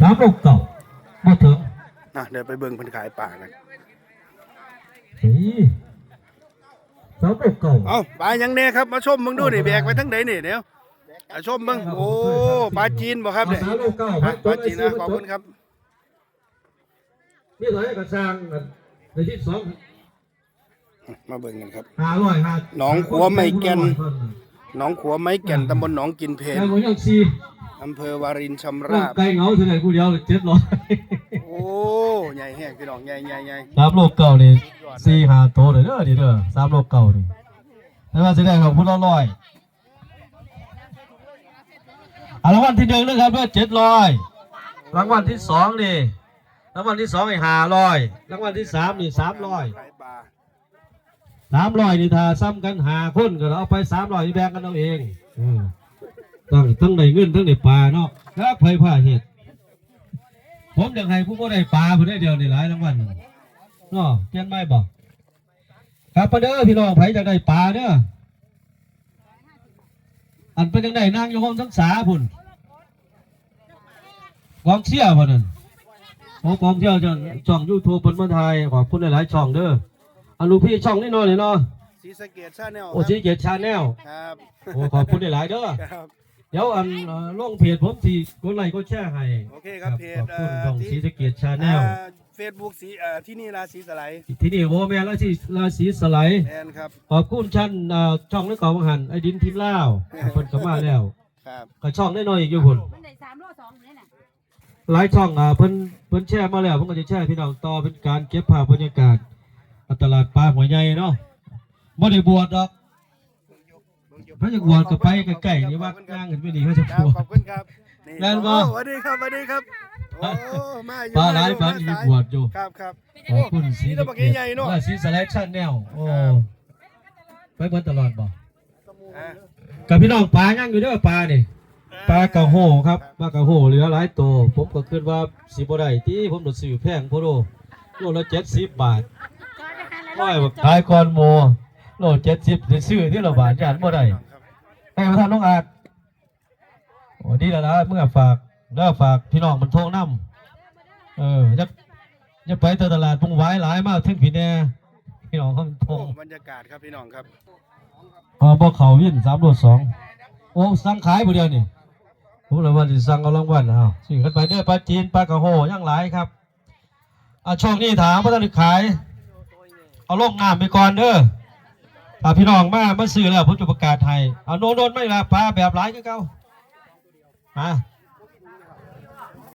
ສາມໂລເກົ້າ ບໍ່ເຖິງ ນະ ດຽວໄປເບິ່ງເພິ່ນຂາຍປາກັນ. ນີ້ ສາມໂລເກົ້າ ເອົ້າ ປາຫຍັງແດ່ຄັບ? ມາຊົມເບິ່ງດູນີ້ ແບກໄປທາງໃດນີ້? ດຽວ ອາ ຊົມເບິ່ງ. ໂອ້ ປາຈີນບໍ່ຄັບນີ້? ເອົາ ສາມໂລເກົ້າ ອ່ະ ປາຈີນນະ ຂອບຄຸນຄັບ. ມີເທົ່າໃດກໍຊ່າງ ໄດ້ສິບສອງ ມາເບິ່ງກັນຄັບ ຫ້າຮ້ອຍ ໜອງຂົວໄມ້ແກ່ນ ໜອງຂົວໄມ້ແກ່ນ ຕຳບົນໜອງກິນເພນ ອຳເພີວາລິນຊຳລາບ. ໄກ່ເຫງົາເທົ່າໃດ ຜູ້ດຽວເຈັດຮ້ອຍ. ໂອ້ ໃຫຍ່ແຮງພີ່ນ້ອງ ໃຫຍ່ໆໆ ສາມໂລເກົ້ານີ້ ສີ່ຫ້າໂຕເດີ ນີ້ເດີ ສາມໂລເກົ້ານີ້ ແຕ່ວ່າຊິໄດ້ດອກຜູ້ລະຮ້ອຍ. ອ່າ ລາງວັນທີໜຶ່ງນະຄັບເດີ ເຈັດຮ້ອຍ. ລາງວັນທີສອງນີ້ ລາງວັນທີສອງນີ້ຫ້າຮ້ອຍ ລາງວັນທີສາມນີ້ສາມຮ້ອຍ. ສາມຮ້ອຍນີ້ ຖ້າຊ້ຳກັນຫ້າຄົນກໍເອົາໄປສາມຮ້ອຍ ແບ່ງກັນເອົາເອງ. ເອີ ທັງ ທັງໄດ້ເງິນ ທັງໄດ້ປາເນາະ ຈັກໃຜພາເຮັດ. ຜົມຢາກໃຫ້ຜູ້ບໍ່ໄດ້ປາພຸ້ນເດ້ ດຽວນີ້ຫຼາຍລາງວັນເນາະ. ປ່ຽນໃໝ່ບໍ່? ຄັບ ມາເດີພີ່ນ້ອງ ໃຜຢາກໄດ້ປາເດີ. ອັນເປັນຈັ່ງໃດ ນັ່ງຢູ່ໂຮມທັງສາພຸ້ນ ກອງເຊຍບໍ່ນັ້ນ? ໂອ້ ກອງເຊຍ ຊ່ອງຢູທູບເພິ່ນມາຖ່າຍ ຂອບຄຸນຫຼາຍໆຊ່ອງເດີ. ອັນລູກພີ່ຊ່ອງນ້ອຍໆເນາະ ສີສະເກດ Channel ໂອ້ ຄັບ ສີສະເກດ Channel ຄັບ. ໂອ້ ຂອບຄຸນຫຼາຍໆເດີ. ຄັບ ດຽວອັນ ເອີ ລົງເພຈ ຜົມຊິກົດໄລກົດແຊໃຫ້. ໂອເຄຄັບ ເພຈ ຂອບຄຸນ ເອີ ຊ່ອງ ສີ ສີສະເກດ Channel ອ່າ ເຟສບຸກສີ ເອີ ທີ່ນີ້ລາສີສະໄລ ທີ່ນີ້ ໂອ້ ແມ່ນລາສີ ລາສີສະໄລ ແມ່ນຄັບ. ຂອບຄຸນ ເອີ ຊ່ອງໃນເກົ່າວ່າຫັ້ນ ໄອ້ດິນທີມລາວ ເພິ່ນກໍມາແລ້ວ. ຄັບ ກໍຊ່ອງນ້ອຍໆອີກຢູ່ພຸ້ນ ມັນໄດ້ສາມໂລສອງນີ້ນະ. ຫຼາຍຊ່ອງ ອ່າ ເພິ່ນ ເພິ່ນແຊມາແລ້ວ ເພິ່ນກໍຈະແຊໃຫ້ພີ່ນ້ອງຕໍ່ ເປັນການເກັບພາບບັນຍາກາດ ອ່າ ຕະຫຼາດປາຫ້ວຍໃຫຍ່ເນາະ. ບໍ່ໄດ້ບວດດອກ ໃຜຢາກບວດກໍໄປໃກ້ໆນີ້ ວັດຍ່າງຂຶ້ນໄປນີ້ ເຂົາຈະບວດ. ຂອບຄຸນຄັບ. ນີ້ ແມ່ນບໍ່? ໂອ້ ສະຫວັດດີຄັບ ສະຫວັດດີຄັບ. ໂອ້ ມາຢູ່ ປາຫຼາຍ ມາຢູ່ ປານນີ້ບວດຢູ່. ຄັບໆ. ຂອບຄຸນສີສະເກດ ເອີ ສີສະໄລ Channel ໂອ້ ໄປເບິດຕະຫຼອດບໍ່? ອ່າ ກັບພີ່ນ້ອງ ປາຍັງຢູ່ເດີ ປານີ້ ອ່າ ປາກະໂຮຄັບ ປາກະໂຮເຫຼືອຫຼາຍໂຕ. ຜົມກໍຄິດວ່າຊິບໍ່ໄດ້ຕິ ຜົມຕ້ອງຊື້ແພງໂພດ ໂລລະເຈັດສິບບາດ. ໂອ້ຍ ຂາຍກ່ອນໝູ່ ໂລເຈັດສິບ ຊິຊື້ທີລະບາດ ຢ້ານບໍ່ໄດ້. ໃຫ້ປະທານນ້ອງອາດ ໂອ້ ດີແລ້ວລະ ເມືອຝາກເດີ ຝາກພີ່ນ້ອງມັນໂທງນຳ. ເອີ ຢ່າ ຢ່າໄປແຕ່ຕະຫຼາດປຸງຫວາຍຫຼາຍ ມາເທິງພີ້ແດ່ ພີ່ນ້ອງເຮົາມັນໂທງ. ໂອ້ ບັນຍາກາດຄັບ ພີ່ນ້ອງຄັບ. ເອີ ບໍ່ເຂົ້າວິນ ສາມໂລສອງ. ໂອ້ ສັ່ງຂາຍບໍ່ດຽວນີ້? ໂອ້ ລະວ່າຊິສັ່ງເອົາລາງວັນ. ເອົາ ຊື້ກັນໄປເດີ ປາຈີນ ປາກະໂຮ ຍັງຫຼາຍຄັບ. ອ່າ ຊ່ວງນີ້ຖ້າບໍ່ທັນໄດ້ຂາຍ ເອົາລົງນ້ຳໄປກ່ອນເດີ. ຖ້າພີ່ນ້ອງມາ ມາຊື້ແລ້ວ ຜົມຈະປະກາດໃຫ້. ເອົາ ໂນນໆ ມາອີກລະ ປາແບບຫຼາຍຄືເກົ່າ. ມາ